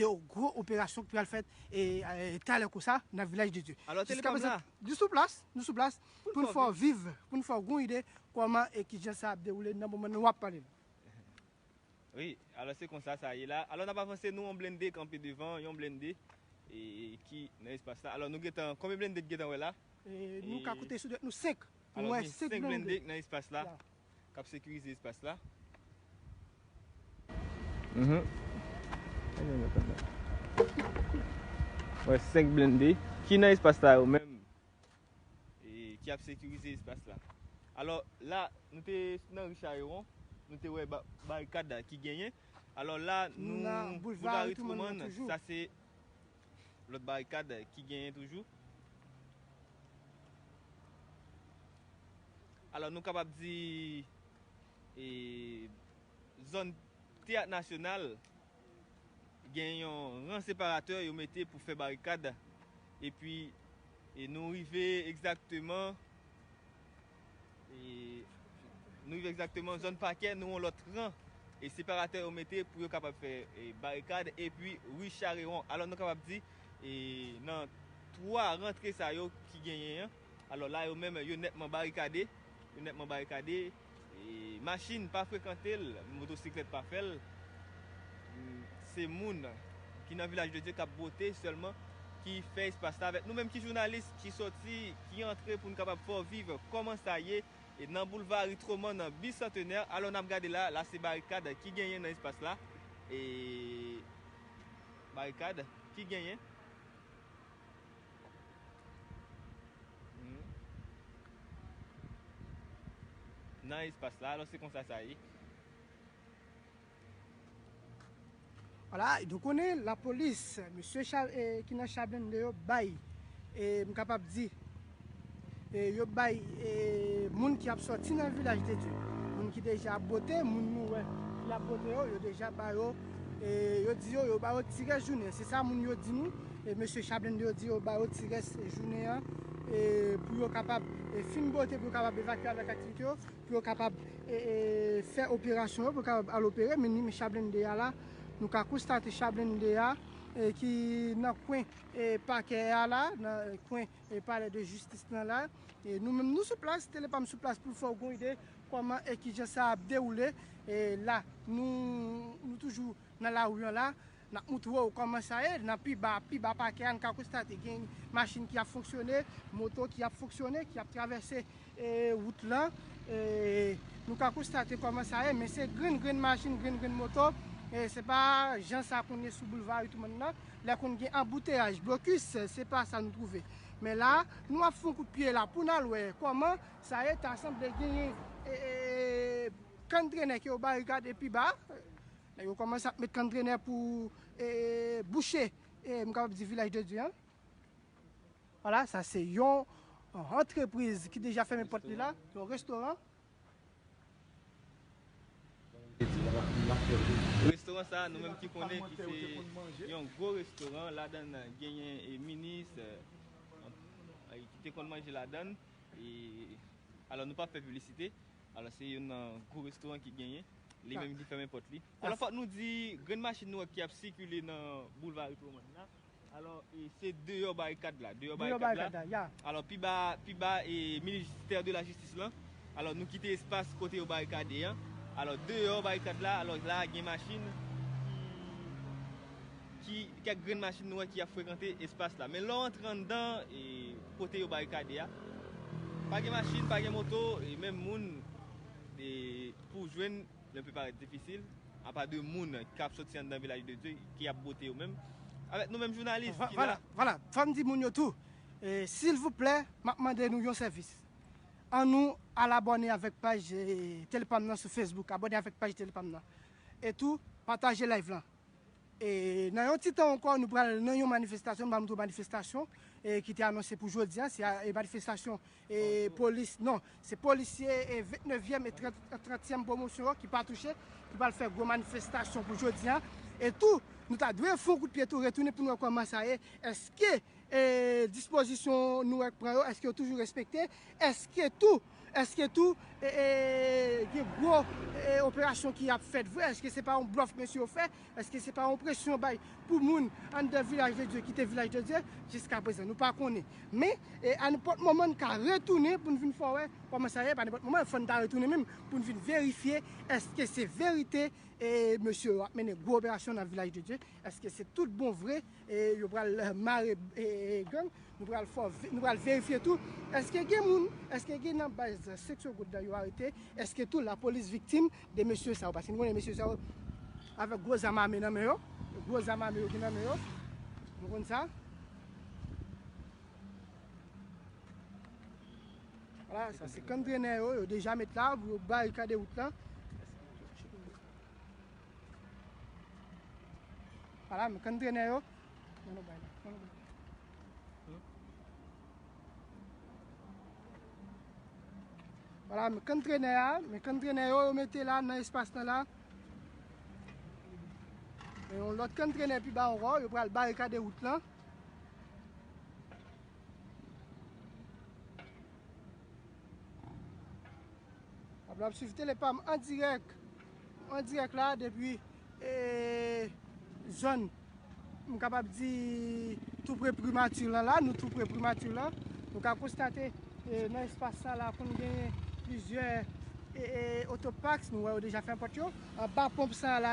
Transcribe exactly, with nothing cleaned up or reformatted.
yon gwo operasyon ki pral fèt e, e, talè konsa nan Vilaj de Dye. Alò, Telepam la? Nou sou plas, nou sou plas pou n fè w viv, pou n fè w gon ide kòman e kijan sa ap dewoule nan moman nou ap pale la. Wi, alò se konsa sa ye la. Alò n ap avanse, nou yon blende kanpe devan, yon blende e, ki nan espas la. Alò nou gentan, konbyen blende ki gentan wè la? E, nou ka konte sou dwèt nou senk. Nou wè senk blende ki nan espas la, k ap sekirize espas la. Mhm. Wè senk blende ki nan espas la yo menm e, ki ap sekirize espas la. Alò, la, nou te nan ri Charewon, nou te wè ba- barikad ki genyen. Alò, la, nou, Boulva Ritwoman, sa se lòt barikad ki genyen toujou. Alò, nou kapab di, e, zòn Teyat Nasyonal, gen yon ran separatè yo mete pou fè barikad. Epi, e nou rive egzakteman, e nou rive egzakteman zòn Pakè, nou yon lòt ran e separatè yo mete pou yo kapab fè e barikad. Epi ri Charewon. Alò, nou kapab di, e nan twa rantre sa yo ki genyen an, alò, la, yo menm, yo nètman barikade. Yo nètman barikade. E machin pa frekante l, motosiklèt pa fè l. Se moun ki nan Vilaj de Dye k ap bwote sèlman ki fè espas la. Avèk nou menm ki jounalis, ki sòti, ki antre pou n kapab fè w viv kòman sa ye e nan Boulva Ritwoman, nan Bisantenè. Alò, n ap gade la, la se barikad ki genyen nan espas la. E barikad ki genyen. Mhm. Nan espas la, alò se konsa sa ye. Vwala, nou konnen lapolis, mesye cha- e, ki nan cha blende yo bay, e, m kapab di, e, yo bay, e, moun ki ap sòti nan Vilaj de Dye, moun ki deja ap bwote, moun nou wè ki ap bwote yo, yo deja ba yo, e, yo di yo, yo ba yo ti rès jounen. Se sa moun yo di nou, e, mesye cha blende yo di yo ba yo ti rès jounen an, e, pou yo kapab, e, fin bwote, pou yo kapab evakye avèk aktivite yo, pou yo kapab, e, e, fè operasyon yo, pou yo kapab al opere. Men ni men cha blende a la, nou ka konstate cha blende a, e, ki nan kwen, e, pakè a la, nan kwen, e, palè de jistis lan la. E nou menm nou sou plas, Telepam sou plas pou l fè w gon ide kòman e kijan sa ap dewoule. E la, nou, nou toujou nan lari an la, n ap moutre w kòman sa ye. Nan pi ba, pi ba pakè a, n ka konstate gen machin ki ap fonksyone, moto ki ap fonksyone, ki ap travèse, e, wout lan. E, nou ka konstate kòman sa ye, men se grenn, grenn machin, grenn, grenn moto. E se pa jan sa konn ye sou boulva Ritwoman nan. Lè konn gen anbouteyaj, blokis, se pa sa nou twouve. Men la, nou ap fè yon kout pye la pou n al wè kòman sa ye. Ta sanble genyen, e, e, kanntrenè ke yo barikade pi ba. Yo kòmanse ap met kanntrenè pou, e, bouche, e, m kapab di Vilaj de Dye an. Vwala, sa se yon antrepriz ki deja fèmen pòt li la, yon restoran. Restoran sa, nou menm ki konnen ki se yon gwo restoran, ladann genyen, e, minis, e, ki te konn manje ladann. E, alò, nou p ap fè piblisite. Alò, se youn nan gwo restoran ki genyen. Li menm ki fèmen pòt li. Alò, fòk nou di, grenn machin nou wè ki ap sikile nan boulva Ritwoman la. Alò, e, se deyò barikad la. Deyò barikad la. Alò, pi ba, pi ba, e, ministè de la jistis lan. Alò, nou kite espas kote yo barikade an. Alò, deyò barikad la, alò, la gen machin ki, kèk grenn machin nou wè ki ap frekante espas la. Men lè w antre anndan, e, kote yo barikade a, pa gen machin, pa gen moto, e menm moun, e, pou w jwenn, li pe parèt difisil, apa de moun k ap sòti anndan Vilaj de Dye, ki ap bwote yo menm. Avèk nou menm jounalis ki la. Vwala, vwala, fò m di moun yo tou, e, silvouplè, m ap mande nou yon sèvis. Annou al abòne avèk paj, e, Telepam nan sou Facebook, abòne avèk paj Telepam nan. E tou, pataje live lan. E nan yon ti tan ankò, nou pral nan yon manifestasyon, nou pral montre yon manifestasyon, e, ki te anonse pou jodi a. Se, e, manifestasyon, e, polis, non, se polisye, e, vennnevyèm e trant, trantyèm pwomosyon yo ki pa touche, ki pral fè gwo manifestasyon pou jodi a. E tou, nou ta dwe fè yon kout pye tou, retounen pou n wè kòman sa ye. Èske, e, dispozisyon nou wè k pran yo, èske yo toujou respekte? Èske tou, Èske tou e, e, gen gwo e, operasyon ki ap fèt vre? Èske se pa yon blòf mesye yo fè? Èske se pa yon presyon bay pou moun anndan Vilaj de Dye kite Vilaj de Dye? Jiska prezan, nou pa konnen. Men, e, a nenpòt moman, n ka retounen pou n vin fè wè kòman sa ye. Pa nenpòt moman, fò n ta retounen menm pou n vin verifye èske se verite e mesye yo ap mennen gwo operasyon nan Vilaj de Dye? Èske se tout bon vre e yo pral mare e, e, gang? Nou pral fè, nou pral verifye tou. Èske gen moun, èske gen nan baz Seksyon Goud la yo arete? Èske tou lapolis viktim de mesye sa yo? Paske nou konnen mesye sa yo avèk gwo zam ame nan men yo. Gwo zam ame yo ki nan men yo. Nou konn sa. Vwala, sa se kanntrenè yo, yo deja met la pou yo barikade wout la. Vwala, men kanntrenè yo. Nan nou bay la, nan nou bay la. Vwala, men kanntrenè a, men kanntrenè yo, yo mete la nan espas lan la. Men yon lòt kanntrenè pi ba ankò, yo pral barikade wout lan. Ap, ap swiv Tele Pam an dirèk, an dirèk la depi e, zòn, m kapab di, tou pre primati lan la, nou tou pre primati lan. Nou ka konstate e, nan espas sa la konn genyen plizyè e, e, otopax, nou wè yo deja fè pòt yo. Anba ponp sa la,